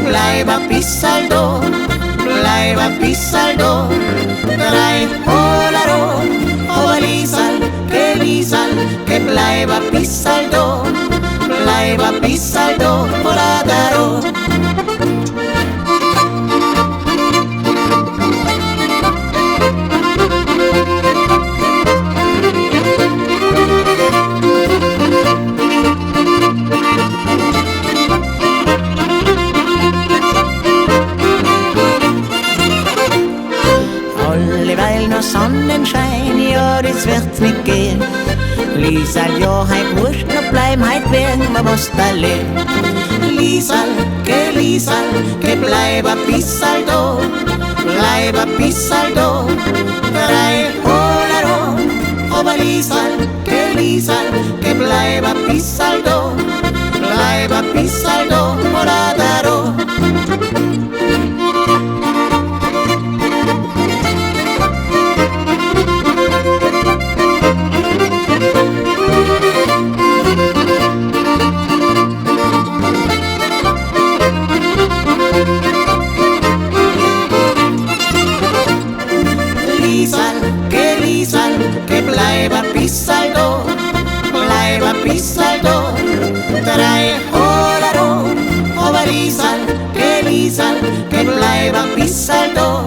Bleiba bissal do, bleiba bissal do. Drei Holaro, aber Liesal, ke Liesal, ke bleiba bissal do, bleiba bissal do, holadaro. Alleweil noch Sonnenschein, ja, das wird nicht gehen. Liesal, ja, heut musst noch bleiben, heut werden wir was erleben. Liesal, ke Liesal, ke bleib a bissal do, bleib a bissal do. Drei Holaro, aber Liesal, ke Liesal, ke bleib a bissal do, bleib a bissal do, holadaro. Liesal, ke Liesal, ke bleib a bissal do, bleib a bissal do. Drei Holaro, aber Liesal, ke Liesal, ke bleib a bissal do.